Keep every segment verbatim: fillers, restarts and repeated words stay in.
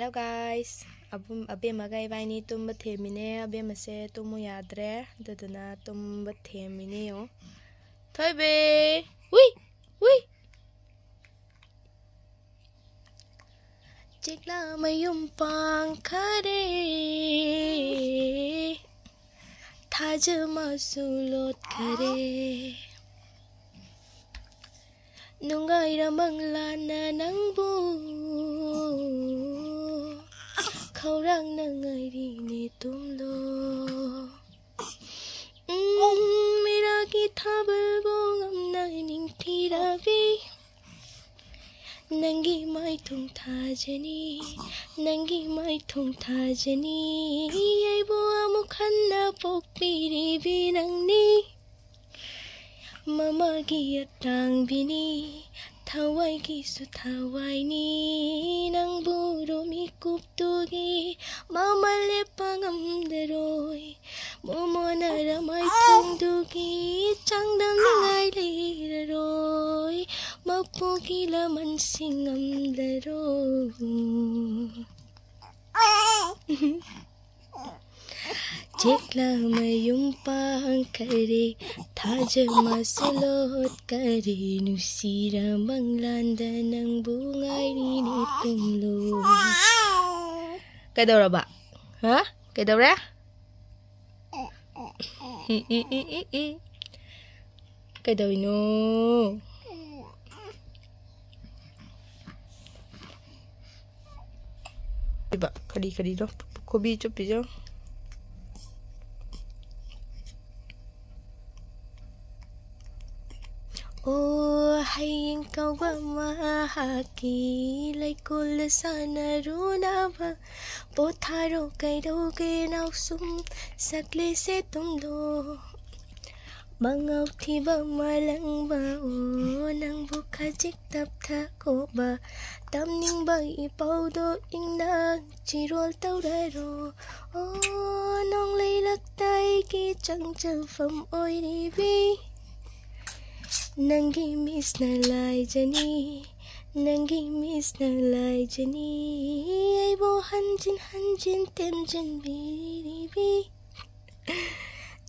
Hello guys, ꯑꯕꯨꯝ ꯑꯕꯦꯝꯃꯒ ꯏꯕꯥꯏꯅꯤ ꯇꯨꯝꯕ ꯊꯦꯝꯃꯤꯅꯦ꯫ ꯑꯕꯦꯝꯃꯁꯦ Tamu ꯌꯥꯗ꯭ꯔꯦ, ꯑꯗꯨꯗꯨꯅ ꯇꯨꯝꯕ ꯊꯦꯝꯃꯤꯅꯦ꯫ ꯌꯦꯡꯉꯣ, ꯊꯣꯏꯕꯤ꯫ ꯎꯏ, ꯎꯏ꯫ ꯆꯦꯛꯂꯥ ꯃꯌꯨꯝ ꯄꯥꯡꯈꯔꯦ, ꯊꯥꯖ ꯃꯥꯁꯨ ꯂꯣꯠꯈꯔꯦ꯫ ꯅꯨꯡꯉꯥꯏꯔ ꯃꯪꯂꯥꯅ ꯅꯪꯕꯨ ꯈꯧꯔꯥꯡꯅ ꯉꯥꯏꯔꯤꯅꯦ ꯇꯨꯝꯂꯣ꯫ ꯎꯝ, ꯃꯤꯔꯥꯒꯤ ꯊꯥꯕꯜꯕꯨ ꯉꯝꯅ ꯅꯤꯡꯊꯤꯔꯕꯤ꯫ ꯅꯪꯒꯤ ꯃꯥꯏꯊꯣꯡ ꯊꯥꯖꯅꯤ, ꯅꯪꯒꯤ ꯃꯥꯏꯊꯣꯡ ꯊꯥꯖꯅꯤ꯫ ꯑꯩꯕꯨ ꯑꯃꯨꯛ ꯍꯟꯅ ꯄꯣꯛꯄꯤꯔꯤꯕꯤ ꯅꯪꯅꯤ꯫ ꯃꯃꯥꯒꯤ ꯑꯇꯥꯡꯕꯤꯅꯤ, ꯊꯋꯥꯏꯒꯤꯁꯨ ꯊꯋꯥꯏꯅꯤ꯫ ꯅꯪꯕꯨ ꯎꯔꯨ ꯃꯤꯀꯨꯞꯇꯨꯒꯤ ꯃꯃꯜ ꯂꯦꯞꯄ ꯉꯝꯂꯔꯣꯏ꯫ ꯃꯣꯃꯣꯟꯅꯔ ꯃꯥꯏꯊꯣꯡꯗꯨꯒꯤ ꯆꯥꯡꯗꯝꯅꯤꯡꯉꯥꯏ ꯂꯩꯔꯔꯣꯏ꯫ ꯃꯄꯨꯒꯤ ꯂꯃꯟꯁꯤꯡ ꯉꯝꯂꯔꯣꯏ꯫ ꯆꯦꯛꯂꯥ ꯃꯌꯨꯝ ꯄꯥꯡꯈꯔꯦ, ꯊꯥꯖ ꯃꯥꯁꯨ ꯂꯣꯠꯈꯔꯦ, ꯅꯨꯡꯁꯤꯔ ꯃꯪꯂꯥꯟꯗ ꯅꯪꯕꯨ ꯉꯥꯏꯔꯤꯅꯦ ꯇꯨꯝꯂꯣ꯫ ꯀꯩꯗꯧꯔꯕ? ꯍꯥ? ꯀꯩꯗꯧꯔꯦ? ꯎꯝ, ꯎꯝ, ꯎꯝ, ꯎꯝ, ꯎꯝ꯫ ꯀꯩꯗꯧꯔꯤꯅꯣ? ꯏꯕ, ꯀꯔꯤ ꯀꯔꯤꯅꯣ? ꯈꯣꯕꯤ ꯆꯨꯞꯄꯤꯁꯨ꯫ ꯑꯣ, ꯍꯌꯦꯡ ꯀꯧꯕ ꯃꯍꯥꯛꯀꯤ ꯂꯩꯀꯣꯜꯗ ꯁꯥꯟꯅꯔꯨꯅꯕ ꯄꯣꯊꯥꯔꯣ, ꯀꯩꯗꯧꯒꯦ ꯅꯥꯎꯁꯨꯝ ꯁꯛꯂꯤꯁꯦ ꯇꯨꯝꯂꯣ꯫ ꯃꯉꯥꯎ ꯊꯤꯕ ꯃꯥꯂꯪꯕ, ꯑꯣ, ꯅꯪꯕꯨ ꯈꯖꯤꯛ ꯇꯞꯊꯈꯣꯕ ꯇꯝꯅꯤꯡꯕ ꯏꯄꯧꯗꯣ ꯏꯪꯅ ꯆꯤꯔꯣꯜ ꯇꯧꯔꯔꯣ꯫ ꯑꯣ, ꯅꯣꯡꯂꯩ ꯂꯛꯇ ꯑꯩꯒꯤ ꯆꯪꯖꯐꯝ ꯑꯣꯏꯔꯤꯕꯤ ꯅꯪꯒꯤ ꯃꯤꯁꯅ ꯂꯥꯏꯖꯅꯤ꯫ ꯅꯪꯒꯤ ꯃꯤꯁꯅ ꯂꯥꯏꯖꯅꯤ ꯑꯩꯕꯨ ꯍꯟꯖꯤꯟ ꯍꯟꯖꯤꯟ ꯇꯦꯝꯖꯤꯟꯕꯤꯔꯤꯕꯤ꯫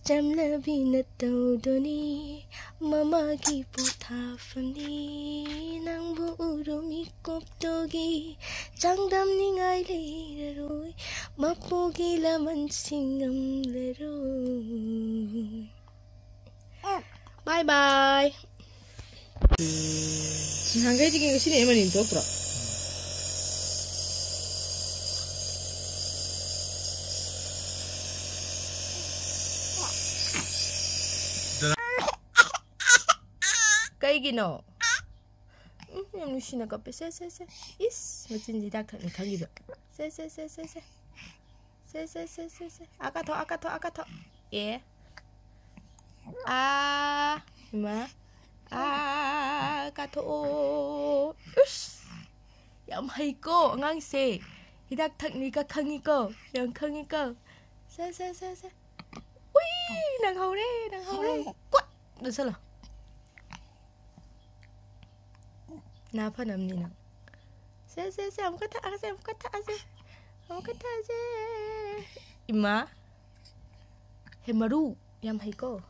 ꯆꯝꯂꯕꯤ ꯅꯇꯧꯗꯨꯅꯤ ꯃꯃꯥꯒꯤ ꯄꯣꯊꯥꯐꯝꯅꯤ꯫ ꯅꯪꯕꯨ ꯎꯔꯨ ꯃꯤꯀꯨꯞꯇꯨꯒꯤ ꯆꯥꯡꯗꯝꯅꯤꯡꯉꯥꯏ ꯂꯩꯔꯔꯣꯏ꯫ ꯃꯄꯨꯒꯤ ꯂꯃꯟꯁꯤꯡ ꯉꯝꯂꯔꯣꯏ꯫ ꯕꯥꯏ ꯕꯥꯏ꯫ ꯅꯍꯥꯟꯈꯩꯗꯒꯤ ꯉꯁꯤꯅ ꯑꯃꯅꯤ ꯊꯣꯛꯇ꯭ꯔꯣ? ꯀꯩꯒꯤꯅꯣ? ꯎꯝ, ꯌꯥꯝ ꯅꯨꯡꯁꯤꯅ ꯀꯞꯄꯦ꯫ ꯁꯦ, ꯁꯦ, ꯁꯦ꯫ ꯏꯁ, ꯃꯆꯤꯟꯁꯤ ꯍꯤꯗꯥꯛ ꯊꯛꯅꯤ ꯈꯪꯉꯤꯕ꯫ ꯁꯦ, ꯁꯦ, ꯁꯦ, ꯁꯦ, ꯁꯦ꯫ ꯁꯦ, ꯁꯦ, ꯁꯦ, ꯁꯦ, ꯁꯦ꯫ ꯑꯥ ꯀꯥꯊꯣꯛ, ꯑꯥ ꯀꯥꯊꯣꯛ, ꯑꯥ ꯀꯥꯊꯣꯛ꯫ ꯑꯦ꯫ ꯑꯥ, ꯏꯃꯥ꯫ ꯑꯥ, ꯀꯥꯊꯣꯛꯑꯣ꯫ ꯎꯁ꯫ ꯌꯥꯝ ꯍꯩꯀꯣ ꯑꯉꯥꯡꯁꯦ꯫ ꯍꯤꯗꯥꯛ ꯊꯛꯅꯤꯒ ꯈꯪꯉꯤꯀꯣ꯫ ꯌꯥꯝ ꯈꯪꯉꯤꯀꯣ꯫ ꯁꯦ, ꯁꯦ, ꯁꯦ, ꯁꯦ꯫ ꯎꯏ, ꯅꯪꯍꯧꯔꯦ, ꯅꯪꯍꯧꯔꯦ꯫ ꯀꯣꯠ! ꯅꯁꯜꯂꯣ꯫ ꯅꯥ ꯐꯅꯕꯅꯤ ꯅꯪ꯫ ꯁꯦ, ꯁꯦ, ꯁꯦ, ꯑꯃꯨꯛꯀ ꯊꯛꯑꯁꯦ, ꯑꯃꯨꯛꯀ ꯊꯛꯑꯁꯦ꯫ ꯑꯃꯨꯛꯀ ꯊꯛꯑꯁꯦ꯫ ꯏꯃꯥ꯫ ꯍꯦ, ꯃꯔꯨ꯫ ꯌꯥꯝ ꯍꯩꯀꯣ꯫